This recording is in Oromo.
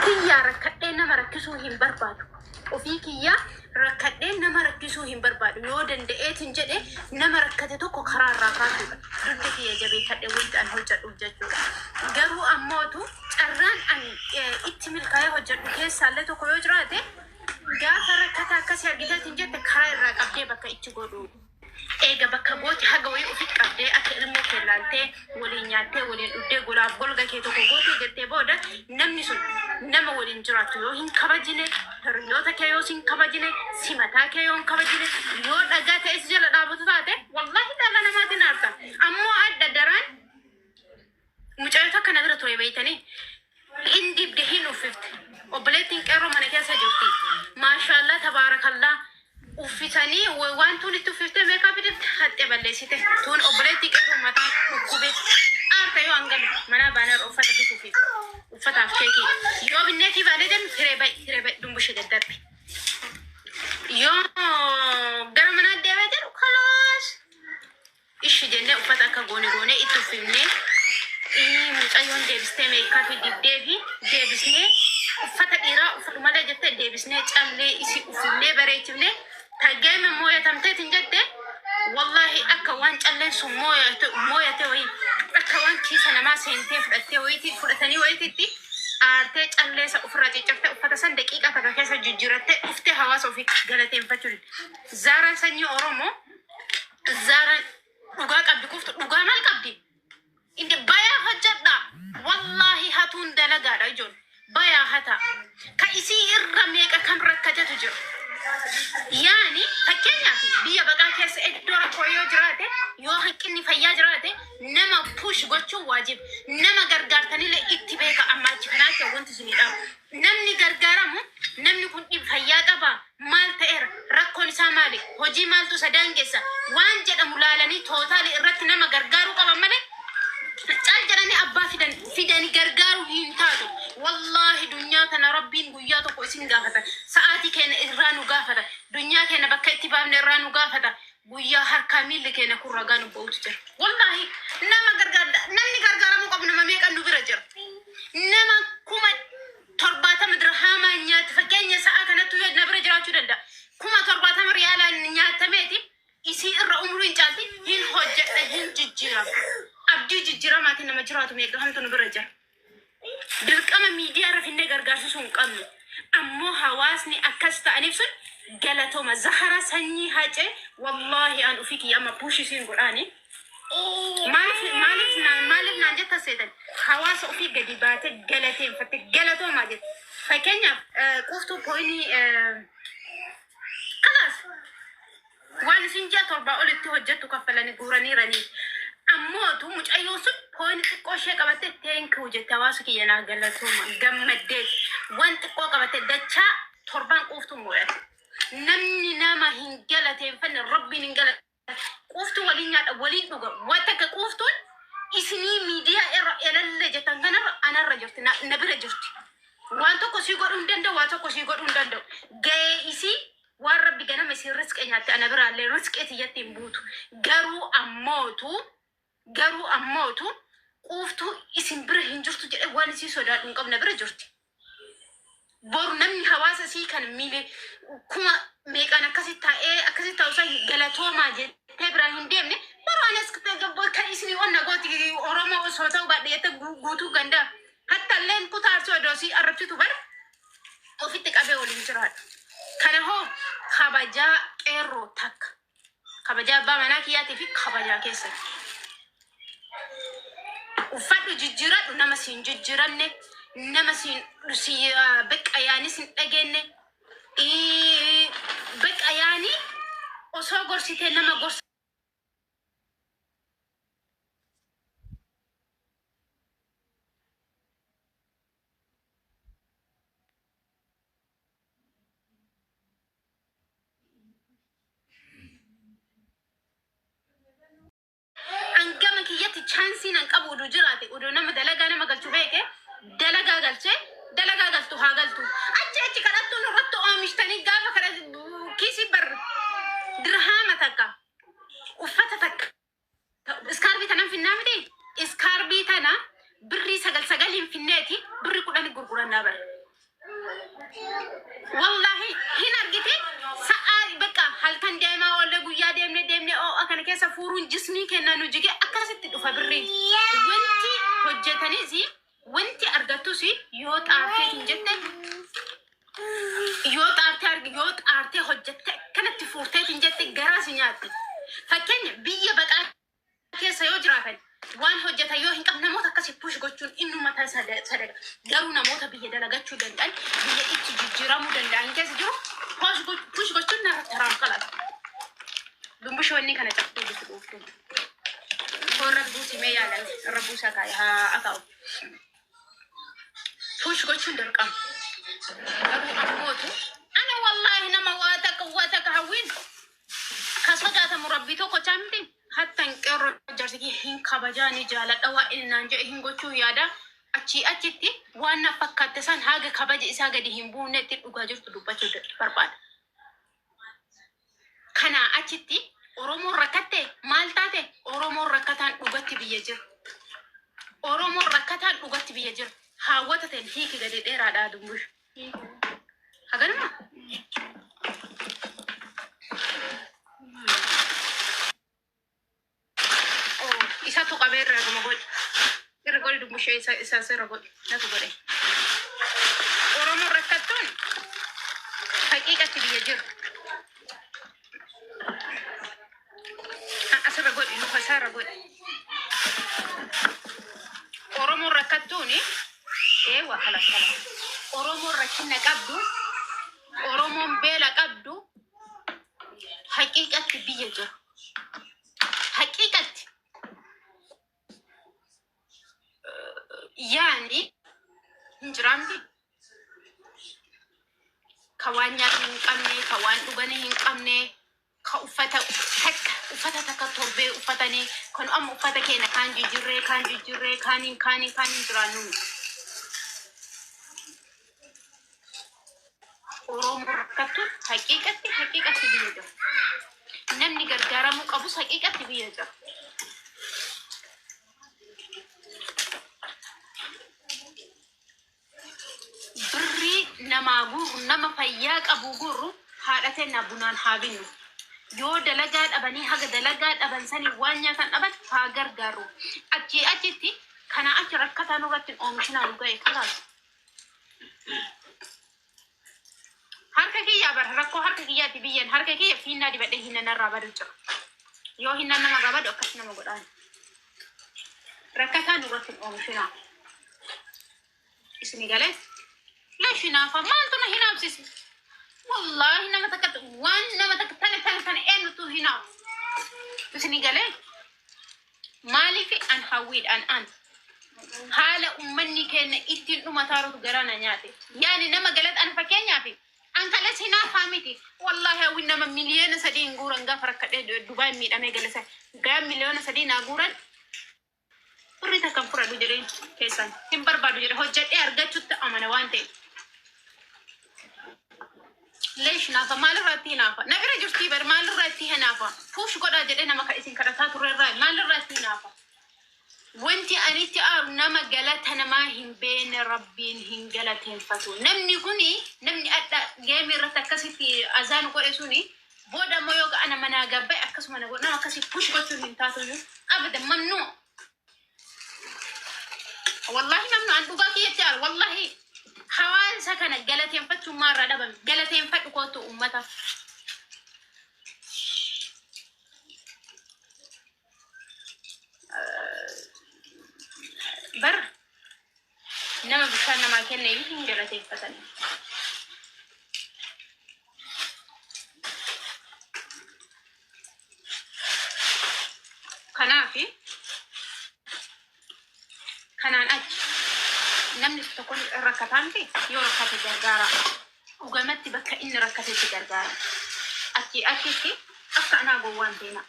Kiyyaa rakkadhee nama rakkisuu hin barbaadu. Ofii kiyyaa rakkadhee nama rakkisuu hin barbaadu. Yoo danda'eetin jedhe nama rakkate tokko karaa irraa kaasuudha. Dugda kiyya jabeeffadhee wanti an hojjedhuuf jechuudha. Garuu ammootu carraan ani itti milkaa'ee hojjedhu keessaallee tokko yoo jiraate, gaafa rakkata akkasii argiteetin jette karaa irraa qabdee bakka itti godhu. Eega bakka goote haga wayii ofi qabdee, akka ilmoo kee laaltee, waliin nyaattee, waliin dhugdee, golaaf golga kee tokko gootee jettee booda, namni sun nama waliin jiraattu yoo hin kabajine, hiriyoota kee yoo hin kabajine, si mataa kee yoo hin kabajine, yoo dhagaa ta'e si jala dhaabatu taate, wallaahi dhala namaatiin aarta. Ammoo adda daraan mucayyoo takka na bira ture beeytanii, hin dibde, hin uffifte. Obboleettiin qeerroo mana keessa jirti. Maashaallaa, tabaarakallaa. Uffisanii waan tuun itti uffiftee makeup dibte haxxe balleessite. Tuun obboleettii qeerroo mataan dhukkube. Aarta yoo hangalu manaa baanee uffata bituufi uffataaf keekii. Yoo binneetii baanee jennu hiree ba'i, hiree ba'i, dumbushee daddarbe. Yoo gara manaa deemee jedhu kalaas. Ishi jennee uffata akka goone goonee itti uffifnee, mucayyoon deebistee makeup dibdee fi deebisnee uffata dhiiraa uffatu malee jettee deebisnee callee isii uffifnee bareechifnee tageeme mooyatamteetiin jette, wallaahi akka waan calleen sun mooyate wayii, akka waan kiisa namaa seentee fudhattee wayiitii fudhatanii wayiititti aartee calleessa ofirraa ciccirtee uffata san daqiiqaa takka keessa jijjiirattee dhuftee hawaasa ofii galateeffachuu dide. Zaaraan sanyii Oromoo, Zaaraan dhugaa qabdi, kuftu dhugaa maal qabdi? Inni bayaa hojjedha. Wallaahi hatuun dalagaadha ijoon. Bayaa hataa. Ka isii irra meeqa kam rakkatetu jira. Yaani fakkeenyaaf biyya baqaa keessa iddoo rakkoo yoo jiraate, yoo hanqinni fayyaa jiraate, nama push gochuun waajib. Nama gargaartanillee itti beeka, amma achi kanaatti wanti isinii dhaabu. Namni gargaaramu, namni kun dhib fayyaa qabaa, maal ta'eera, rakkoon isaa maali, hojii maaltu isa daangessa waan jedhamu laalanii total irratti nama gargaaruu qaban malee cal jedhanii abbaa fidan fidanii gargaaruu hin taatu. Wallaahi dunyaa tana Rabbiin guyyaa tokko isin gaafata. Sa'aatii keenya irraa nu gaafata. Dunyaa keenya bakka itti baafne irraa nu gaafata. Guyyaa harkaa miilli keenya kun ragaa nu ba'utu jira. Wallaahi nama gargaar, namni gargaaramuu qabu nama meeqa nu bira jira. Nama 70,000 dirhaamaa nyaatti fakkeenya sa'a kanattu yoo na bira jiraachuu danda'a. 70,000 riyaalaan nyaatameeti isii irra umriin caalti, hin hojjedha, hin jijjiirama. Abdii jijjiiramaatiin nama jiraatu meeqa kamtu nu bira jira. Dirqama miidiyaa irra finnee gargaarsisuu hin qabnu. Ammoo hawaasni akkas ta'aniif sun galatooma. Zahara sanyii hacee, wallaahi an ofii kiyya amma push isiin godhaani. Maaliif naan jetta seetan, hawaasa ofii gadi baatee galateeffatte galatoomaa jette. Fakkeenyaaf quuftuu point kalaas waan isin ji'a 7 olitti hojjettu kaffalanii guuraniiranii. Ammootu mucayyoon sun point xiqqoo ishee qabatte "Thank you" jette, hawaasa kiyya naa galatooma gammaddeet waan xiqqoo qabatte dachaa torbaan quuftuu moo'ate. Namni nama hin galateeffanne Rabbiin hin galate. Quuftuu waliin nyaadha, waliin dhuga. Waan takka quuftuun isinii miidiyaa irra elallee jettan kanarra anarra jirti, na bira jirti. Waan tokko sii godhuu hin danda'u, waan tokko sii godhuu hin danda'u. Ga'ee isii waan Rabbi ganama isii riskee nyaatte ana biraallee riskee tiyyatti hin buutu. Garuu ammootu quuftuu isin bira hin jirtu jedhee waan isii sodaadhu hin qabne, bira jirti. Boru namni hawaasa isii kan miile kuma meeqaan akkasi taa'ee akkasi ta'u isaa galatoomaa jettee biraa hin deemne, boru anas kan isinii onna gooti Oromoo osoo ta'uu baadhe jettee guutuu gandaa. Hatta illeen kutaa Arsii odoo isii arrabsitu bara ofitti qabee waliin jiraadha. Kana hoo kabajaa qeerroo takka. Kabajaa abbaa manaa kiyyaatii fi kabajaa keessatti. Uffadhu, jijjiiradhu, nama siin jijjiiramne, nama siin si beqqa yaanii sin dhageenye, beqqa yaanii osoo gorsitee nama gorsa. Hangama kiyyatti chance nan qabu uduu jiraate, uduu nama dalagaa nama galchu beeke, dalagaa galchee dalagaa galtu haa galtu. Achi achi kadhattuun irratti oomishtanii gaafa kadhatu kiisii bar dirhaama takka, uffata takka, iskaarbii tanan finnaa miti, iskaarbii tana birrii sagal sagaliin finneeti birrii 10 gurgurannaa bara. Wallaahi hin argite sa'aa bakka halkan deemaa oolle guyyaa deemne deemne oo'a kana keessa fuuruun jismii kenna nu jige akkasitti dhufa birriin. Wanti hojjetanis wanti argattus yoo xaartee hin jette yoo xaartee argi yoo xaartee hojjette akkanatti fuurtee hin jette garaa si nyaatti. Fakkeenya biyya baqaa keessa yoo jiraatan waan hojjetan yoo hin qabne namoota akkasii push gochuun inni mataa sadaqa. Garuu namoota biyya dalagachuu danda'an biyya itti jijjiiramuu danda'an keessa jiru push gochuun narratti haraam qalata. Dumbushoonni kana cabsee bitu dhuuftu. Toorra buusimee yaalan irra buusaa kaa'e haa akaa'u. Push gochuun dirqama. Garuu ammootu ana wallaahi nama waa takka waa takka hawwiin ka sodaatamu rabbii tokkochaa miti. Hattan qeerroo jaarsi kee hin kabajaa ni jaaladha waa inni naan jedhe hin gochuu yaada. Achii achitti waan na fakkaatte san haga kabaja isaa gadi hin buunetti dhugaa jirtu dubbachuu barbaada. Kanaa achitti Oromoon rakkatte maal taate Oromoon rakkataan dhugatti biyya jira. Oromoon rakkataan dhugatti biyya jira. Haawwata ta'e hiiki gadi dheeraadhaa dumbush. Haganuma? Oh, isatu qabee irraa guma godhi. Irra godhi dumbushee isa isa irra godhi. Natu godhe. Oromoon rakkattuun haqiiqatti biyya jira. Asirra godhi luka isaa irra godhi. Oromoon rakkattuun eewa kala kala. Oromoon rakkina qabdu, Oromoon beela qabdu haqiiqatti biyya jira. Haqiiqatti yaani hin jiraamti. Ka waan nyaatan hin qabne, ka waan dhuganii hin qabne, ka uffata takka uffata takka torbee uffatanii kan amma uffata keenya kaan jijjiirree kaan jijjiirree kaaniin kaaniin kaaniin jiraannu miti. Oromoo rakkattuun haqiiqatti haqiiqatti biyya jira. Namni gargaaramuu qabus haqiiqatti biyya jira. Birrii namaa guurru nama fayyaa qabu guurru haadha teenna bunaan haa binnu. Yoo dalagaa dhabanii haga dalagaa dhaban sanii waan nyaatan dhaban haa gargaarru. Achii achitti kanaa achi rakkataa nurratti hin oomishinaa nu ga'e kalaas. Harka kiyyaa bara rakkoo harka kiyyaati biyyan harka kiyya fiinnaa dibadhee hinna narraa badu jira. Yoo hinnaan namarraa badu akkas nama godhaan. Rakkataa nurratti hin oomishinaa. Isini galee leesh hinaafa maaltu na hinaafsise? Wallaahi nama takka waan nama takka tana tana tana eenyutu hinaafu? Isini galee maaliif an hawwiidhaan an haala ummanni keenya ittiin dhumataarutu garaa na nyaate. Yaani nama galata an fakkeenyaaf an kalas hinaafaa miti. Wallaahi hawwiin nama 3 miliyoona hin guuran gaafa rakkadhee Dubaay miidhamee galasa. Gaa 3 miliyoona naa guuran birrii takka hin fudhadhu jedheen keessan hin barbaadu jedhe hojjedhee argachuutti amana waan ta'eef. Leesh naafa maalirraa itti hinaafa? Na bira jirtii bar maalirraa itti hinaafa? Push godhaa jedhee nama ka isin kadhataa turre irraa maalirraa itti hinaafa? Wanti ani itti aaru nama galata namaa hin beekne rabbiin hin galateeffatu. Namni kuni namni adda geemii irratti akkasitti azaan godhe suni booda immoo yoo ana manaa gabba'e akkasuma na godhu nama akkasii push gochuun hin taatu iyyuu abadan mamnuu. Wallahi mamnuu an dhugaa kiyyatti aaru wallahi hawaasa kana galateeffachuun maarraa dhabame galateeffadhu kootu uummata. Bar nama bishaan namaa kenne iyyuu hin galateeffatan. Kanaaf kanaan achi namni tokko rakkataa miti yoo rakkate gargaara. Dhugamatti bakka inni rakkatetti gargaara. Achi achitti akka anaa gowwaan deema.